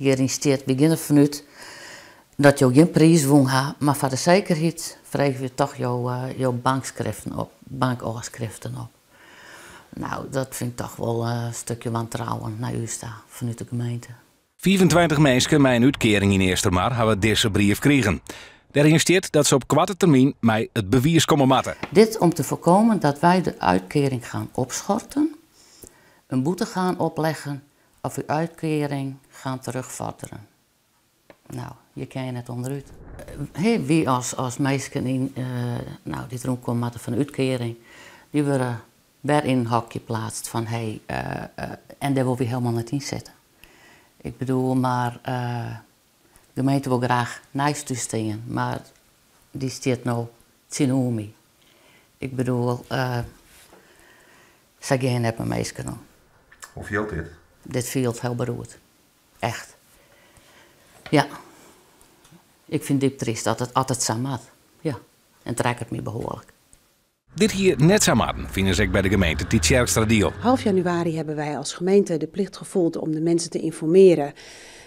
Hjiryn stiet, wy gean derfan út dat jo gjin priis wûn ha, mar foar de sekerheid freegje we toch jo bankskriften op, bankôfskriften op. Nou, dat fyn ik toch wol in stikje wantrouwen nei ús ta fanút de gemeente. 25 minsken mei in útkearing yn Eastermar hawwe dizze brief krigen. Dêryn stiet dat se op koarte termyn mei it bewiis komme moatte. Dit om te voorkomen dat wij de uitkering gaan opschorten, een boete gaan opleggen of uw uitkering gaan terugvorderen. Nou, hjir kin je net ûnderút. Wy as minsken yn, nou, dy't rûnkomme moatte fan de útkearing, dy wurde wer yn in hokje pleatst fan hé, en dêr wolle wy hielendal net yn sitte. Ik bedoel, mar de gemeente wol graach neist ús stean, mar dy stiet no tsjinoer my. Ik bedoel, sa gean je net mei minsken om. Hoe fielt dit? Dit fielt hiel beroerd. Echt. Ja. Ik fyn it diep tryst dat it altyd sa moat. Ja. En it rekket my behoarlik. Dit hie net sa moatten, fine se ek by de gemeente Tytsjerksteradiel. Half januari hebben wij als gemeente de plicht gevoeld om de mensen te informeren.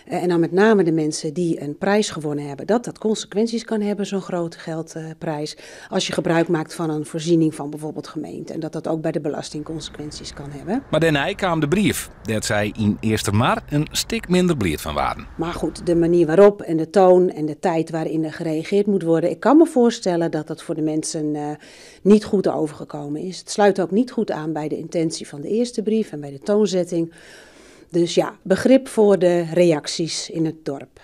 En dan met name de mensen die een prijs gewonnen hebben, dat dat consequenties kan hebben, zo'n grote geldprijs. Als je gebruik maakt van een voorziening van bijvoorbeeld gemeente. En dat dat ook bij de belasting consequenties kan hebben. Mar dêrnei kaam de brief, dêr't sy yn Eastermar in stik minder bliid fan waarden. Maar goed, de manier waarop en de toon en de tijd waarin er gereageerd moet worden. Ik kan me voorstellen dat dat voor de mensen niet goed overgekomen is. Het sluit ook niet goed aan bij de intentie van de eerste brief en bij de toonzetting. Dus ja, begrip voor de reacties in het dorp.